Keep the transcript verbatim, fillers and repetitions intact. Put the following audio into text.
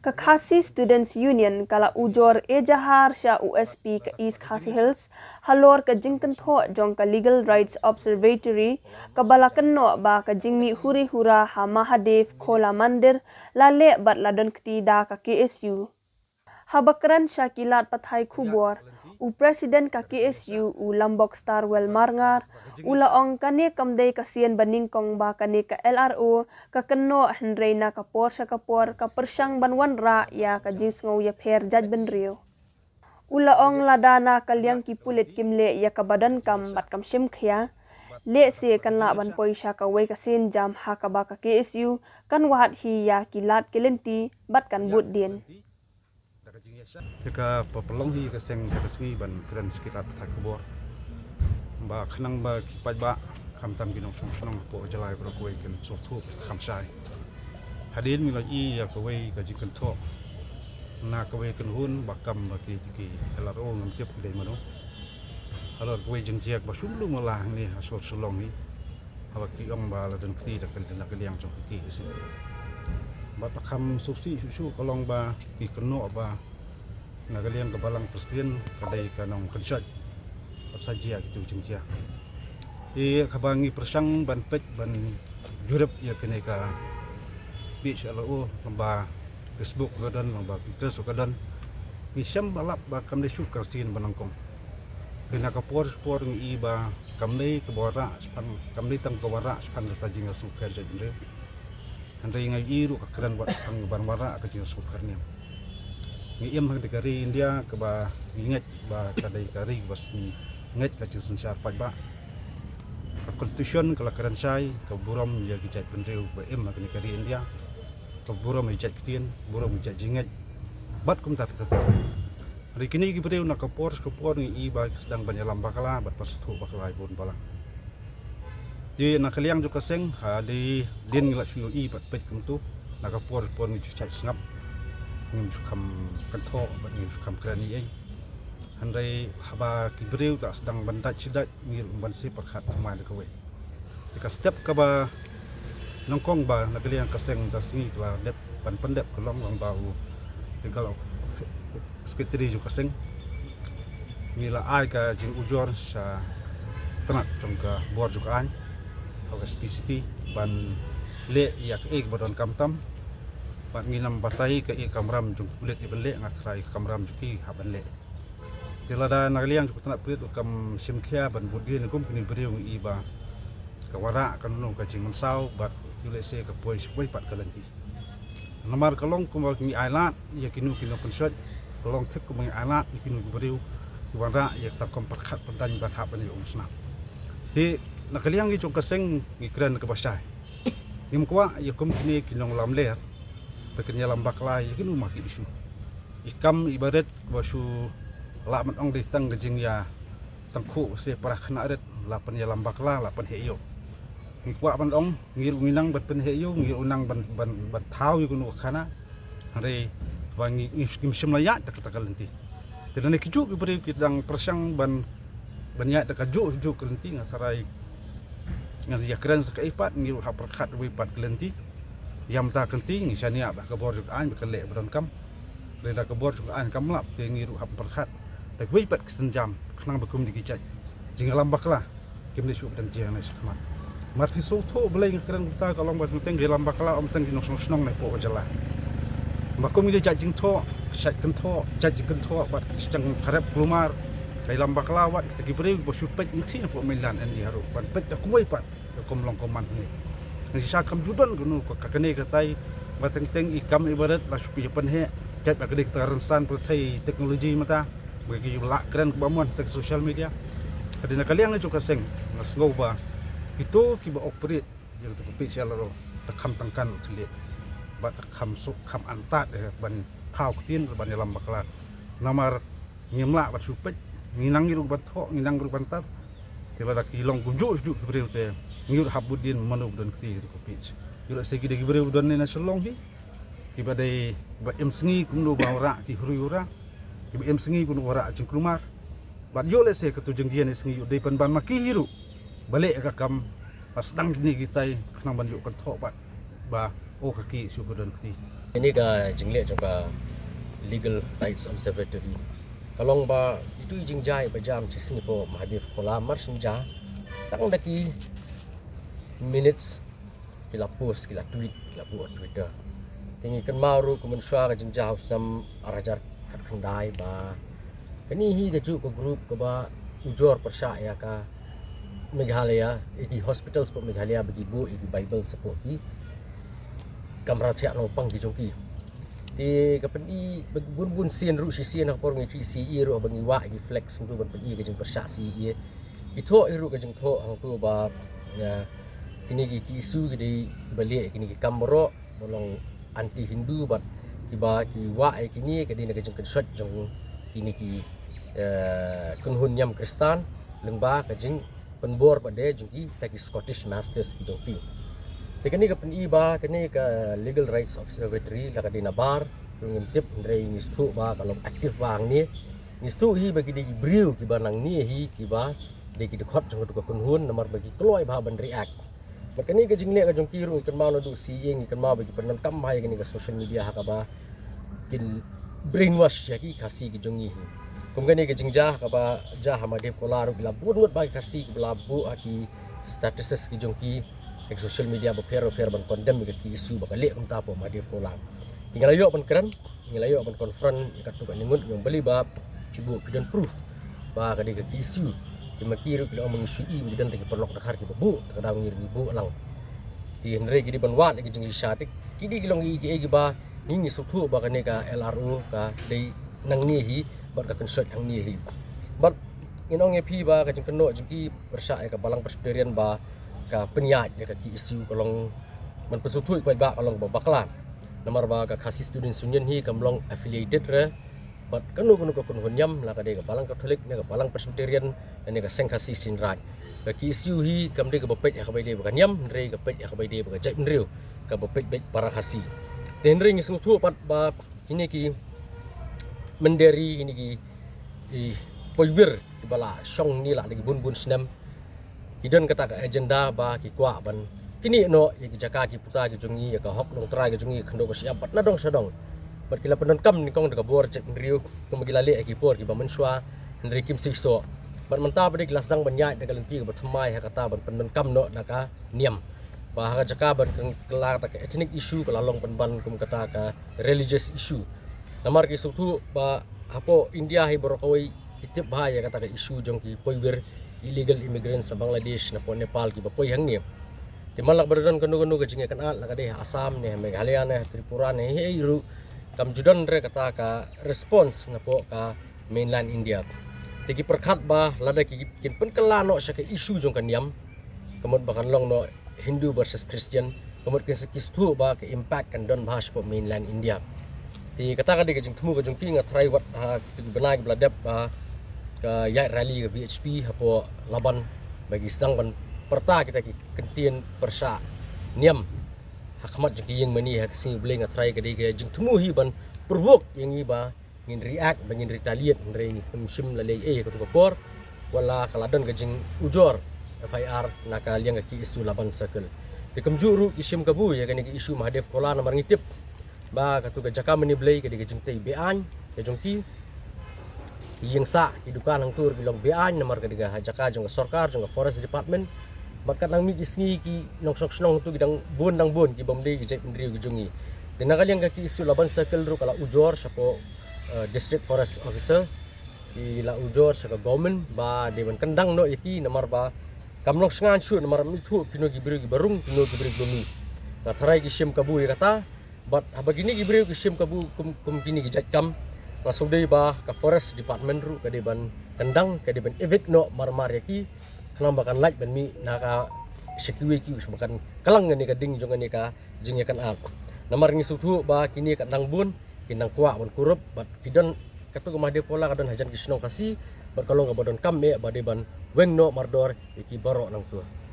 Ka Khasi Students Union ka la ujor ejahar sha u S P ka East Khasi Hills halor ka jingkynthoh jong ka Legal Rights Observatory kaba la kynnoh ba ka jingmih huri hura ha Mahadev Khola Mandir la leh bad la don kti da ka K S U. Haba kren sha ki lad pathai khubor, u President ka K S U u Lambok Starwell Marngar u la ong kane kam dei ka sien ba nyngkong ba kane ka L R O ka kynnoh, hynrei na ka por sha ka por ka pyrshang ban wanrah ïa ka jingsngew ïapher jaitbynriew. U la ong lada na ka liang ki pulit kim leh ïa kaba donkam bad kam shim khia, lehse kan lah ban poi sha kawei ka sienjam ha kaba ka K S U kan wad hi ïa ki lad ki lynti bad kan bud dien. Te ka pynlong hi ka seng ka sngi ban kren sha ki lad pathai khubor ba khnang ba ki paidbah khamtam ki nongshong shnong hapoh jylla baroh kawei kin sngewthuh kham shai. Hadien ngi la ïohi ïa kawei ka jingkynthoh na kawei ka kynhun ba kam ba ki, ki L R O, ngam tip ki dei mano. Halor kawei jingjia ba shu mluh mala hangne ha sor Shillong hi. Haba ki ong ba la don kti da ka, da ka liang jong ka K S U. Bad la kham sngewsih shuh shuh ka long ba ki kynnoh ba na ka liang ka Balang Khristan ka dei ka nongkynshoh. Bad sa jia kitu jingjia. Te kaba ngi pyrshang ban peit ban jurip ïa kane ka page L R O, ba Facebook ka don, ba Twitter ka don. Ngi shem ba lap ba kam dei shuh ka sien ba nyngkong. Te na ka por por ngi i ba kam dei kaba wanrah shaphang, kam dei tang kaba wanrah shaphang kata jingïasngewpher jaitbynriew. Hynrei nga ïohi ruh ka kren wat shaphang ban wanrah ka jingïasngewpher niam. Ngi im ha ka ri India kaba ngi ngeit ba ka dei ka ri kaba sngewbha ngeit ka jingsynshar paidbah. Ka constitution ka la kren shai ka burom ïa ki jaitbynriew ba im ha kane ka ri India. Ka burom ïa jait ktien, burom ïa jait jingngeit. Bad kumta kumta. Hynrei kine ki briew na ka por ka por ngi i ba ki sdang ban ïalam bakla bad ba sngewthuh bakla ïa bun balang. Te na ka liang jong ka seng, hadien ngi la shu ïohi bad peit kumtu, na ka por por ngi ju shait sngap. Ngim ju kham kynthoh bad ngim ju kham kren ei ei. Hynrei haba ki briew ka sdang ban dait shi dait, ngi ruh ban shu pyrkhat thymmai da kawei. Te ka step kaba nyngkong ba na ka liang ka seng ka sngi ka la dep ban pyndep ka long lang ba u Legal Secretary jong ka seng. Ngi la ai ka jingujor sha tnat jong ka bor jong ka aiñ, ka S P C T, ban leh ïa kaei kaba donkam tam. Bad ngin ym batai kaei ka kamram jong ki pulit ïa ban leh, nga tharai ka kamram jong ki hap ban leh. Te lada na ka liang jong ka tnat pulit kam shim khia ban bud dien kum kine briew ngi i ba ka wanrah kano kano ka jingmynsaw bad ïoh lehse ka poi sha kawei pat ka lynti. Namar ka long kumba ngi ailad ïa kino kino kynshoh, ka long thik kumba ngi ailad ïa kino ki briew ki wanrah ïa kata kam pyrkhat pyndaiñ ban hap ban ïa umsnam. Te na ka liang ngi jong ka seng ngi kren kaba shai. Ngim kwah ïa kum kine ki nonglamler ba kin ïalam bakla ïa kino ma ki issue. I kam i barit ba shu lah ban ong dei tang ka jingïa tang khu se para khynnah rit la pynïalam bakla la pynheh ïew. Ngi kwah ban ong ngi ruh ngi nang ban pynheh ïew, ngi ruh nang ban, ban, ban thaw ïa kano ka khana. Hynrei ba ngi, ngi, ngim shym la ïaid da kata ka lynti. Te lane kijuh ki briew ki dang pyrshang ban, ban ïaid da kajuh juh ka lynti, nga tharai ngan ïa kren sa kaei pat, ngi ruh hap pyrkhat wei pat ka lynti. Ïa mynta ka lynti ngi shaniah ba ka bor jong ka aiñ ba ka leh ba donkam. Lada ka bor jong ka aiñ kam lap te ngi ruh hap pyrkhat da kawei pat ka sienjam khnang ba kum kine ki jait jingïalam bakla kim dei shuh ba dang jia ne shakhmat. Namar phi sngewthuh balei nga kren kumta, ka long ba teng teng ki ïalam bakla ym tang ki nongshong shnong ne hapoh ka jylla. Ba kum kine ki jait jingthoh, shait kynthoh, jait jingkynthoh bad ki sdang kharep kulmar, ka ïalam bakla wat kita ki briew ba shu peit ngi thik hapoh mainland India ruh ban peit da kumwei pat. Ka kum long kum man hangne. Ngi shisha kam ju don kano ka, ka kane katai ba teng teng i kam i barit la shu pynheh. Jait ba ka dei kata ka rynsan pyrthei teknoloji mynta ba ki lah kren kaba mon teng social media. Ka dei na ka liang jong ka seng nga sngew ba kito kiba operate ïa kata ka page L R O da kham tyngkan u thylliej bad da kham suk kham antad eh ban thaw ktien ban ïalam bakla. Namar ngim lah ban shu peit, ngi nang ruh ban thoh, ngi nang ruh ban tar. Te lada ki long kumjuh juh ki briew te ngi ruh hap bud dien mano ba don kti ha ka page. Ïoh lehse ki dei ki briew ba don ne na Shillong hi, kiba dei ba im sngi kumno ba wanrah ki huri hura, kiba im sngi kumno ba wanrah jingkulmar. Bad ïoh lehse kato jingjia ne sngi ïoh dei pynban ma ki hi ruh ba leh ka kam ba sdang kine kitai khnang ban ïoh kynthoh bad ba o ka ki shu ka don kti. Ini ka jingleh jong ka Legal Rights Observatory ka long ba itu i jingjia ba jam shisien hapoh Mahadev Khola mar shen ja tang da ki minutes ki la post, ki la tweet, ki la buh ha Twitter. Te ngi kynmaw ruh kumne shuwa ka jingjia ha u snem ar hajar khatkhyndai ba kane hi ka juh ka group kaba ujor pyrshah ïa ka Meghalaya, ïa ki hospitals hapoh Meghalaya ba ki buh ïa ki Bible hapoh ki kamra thiah nongpang ki jong ki. Te ka pyni ba bun bun sien ruh shisien ha ka por ngi kit C A A ruh ba ngi wah ïa ki flex hangtu ban pyni ka jingpyrshah C A A. Ki thoh hi ruh ka jingthoh hangtu ba ïa kine ki, ki issue ki dei ba leh kine ki kam baroh ba long anti Hindu bad kiba ki wah ïa kine ka dei na ka jingkynshoit jong kine ki, eh, kynhun niam Khristan lyngba ka jingpynbor pat de jong kita ki Scottish Masters ki jong ki. Te kane ka pyni ba kane ka Legal Rights Observatory la ka dei nabar ruh ngim tip, hynrei ngi sngewthuh ba ka long active bha hangne. Ngi sngewthuh hi ba ki dei ki briew kiba nangne hi kiba dei ki dkhot jong katu ka kynhun namar ba ki kloi bha ban react. Bad kane ka jingleh ka jong ki ruh ngi kynmaw naduh C A A ngi kynmaw ba ki pyndonkam bha ïa kane ka social media ha kaba kin brainwash ïa ki Khasi ki jong ngi hi. Kum kane ka jingjia ha kaba jia ha Mahadev Khola ruh ki la bun ngut bha ki Khasi kiba la buh ha ki statuses ki jong ki ha ki social media bapher bapher ban condemn ïa ka ki issue ba ka leh kumta hapoh Mahadev Khola. Te ngi la ïoh ban kren, ngi la ïoh ban confront ïa katu ka ngut, ngi ong balei ba phi buh, phi don proof ba ka dei ka ki issue. Te ma ki ruh ki la ong ba ngi shu i ba ki don tang ki paralok dkhar kiba buh, te ka daw ngi ruh ngi buh lang. Te hynrei ki dei ban wad ïa ki jingshisha, te ki dei ki long kiei kiei kiba ngi, ngi sngewthuh ba kane ka L R O ka dei nangne hi bad ka kynshoit hangne hi. Bad ngin ong ïa phi ba ka jingkynnoh jong ki pyrshah ïa ka Balang Presbyterian ba ka pynïaid ïa ka ki issue ka long, ban pynsngewthuh ïa ki paidbah, ka long kaba bakla. Namar ba ka Khasi Students' Union hi kam long affiliated re bad kano kano ka kynhun niam, la ka dei ka Balang Katholik ne ka Balang Presbyterian ne ka Seng Khasi Seiñ Raij. Ka ki issue hi kam dei kaba peit ha kaba ïadei bad ka niam, hynrei ka peit ha kaba ïadei bad ka jaitbynriew, kaba peit beit para Khasi. Te hynrei ngi sngewthuh pat ba kine ki mynder ri, kine ki, ki poiwir kiba la shong hangne la da ki bun bun snem, ki don kata ka agenda ba ki kwah ban knieh noh ïa ki jaka ki puta ki jong ngi, ïa ka hok longtrai ki jong ngi, ka khyndew ka shyiap bad na dong sha dong. Bad ki la pyndonkam nyngkong da ka bor jaitbynriew kumba ki la leh ha ki por kiba mynshuwa, hynrei kim seisoh. Bad mynta pat de ki la sdang ban ïaid da ka lynti kaba thymmai ha kata ban pyndonkam noh da ka niam, ba ha ka jaka ban kylla kata ka ethnic issue ka la long pynban kum kata ka religious issue. Namar ki sngewthuh ba hapoh India hi baroh kawei ki tip bha ïa kata ka issue jong ki poiwir, illegal immigrants na Bangladesh, napoh Nepal kiba poi hangne. Te man la kaba don kano kano ka jingïakynad, la ka dei ha Assam ne ha Meghalaya ne ha Tripura ne haei haei ruh, kam ju don re kata ka response napoh ka mainland India. Te ki pyrkhat ba lada ki, kin pynkylla noh sha ka issue jong ka niam, ka mut ba kan long noh Hindu versus Christian, ka mut ki sngewthuh ba ka impact kan don bha shapoh mainland India. Te kata ka dei ka jingthmu ka jong ki. Nga tharai wat ha kitu ki bnai kiba la dep ba ka ïaid rally ka V H P hapoh Laban ba ki sdang ban pyrta kita ki kyntien pyrshah niam ha khmat jong ki ïing mane ha ka sngi U Blei. Nga tharai ka dei ka jingthmu hi ban provoke ïa ngi ba ngin react, ba ngin retaliate, hynrei ngim shym la leh ei ha katu ka por. Wat la ka la don ka jingujor F I R na ka liang ka K S U Laban Circle. Te kumjuh ruh ki shim kabu ïa kane ka issue Mahadev Khola namar ngi tip ba katu ka jaka mane Blei ka dei ka jingtei be-aiñ ka jong ki. Ki ïing sah, ki dukan hangtu ruh ki long be-aiñ namar ka dei ka jaka jong ka sorkar, jong ka Forest Department. Bad kat nang mih ki sngi ki nongshnong shnong hangtu ki dang bun, dang bun ki bym dei ki jaitbynriew ki jong ngi. Te na ka liang ka K S U Laban Circle ruh ka la ujor shapoh, eh, District Forest Officer, ki la ujor sha ka government ba dei ban kyndang noh ïa ki namar ba kam long shngaiñ shuh namar ym ithuh kino ki briew kiba rung, kino ki briew kiba mih. Nga tharai ki shim kabu ïa kata. Bad haba kine ki briew ki shim kabu kum, kum kine ki jait kam, nga sngewdei ba ka Forest Department ruh ka dei ban kyndang, ka dei ban evict noh mar mar ïa ki, khnang ba kan lait ban mih na ka sha kiwei kiwei sha ba kan klang kane ka ding jong kane ka jingïakynad. Namar ngi sngewthuh ba kine ka dang bun, ki dang kwah ban kurup, bad ki don, katu ka Mahadev Khola ka don hajan ki shnong Khasi, bad ka long kaba donkam eh ba dei ban weng noh mardor ïa ki baroh nangtu.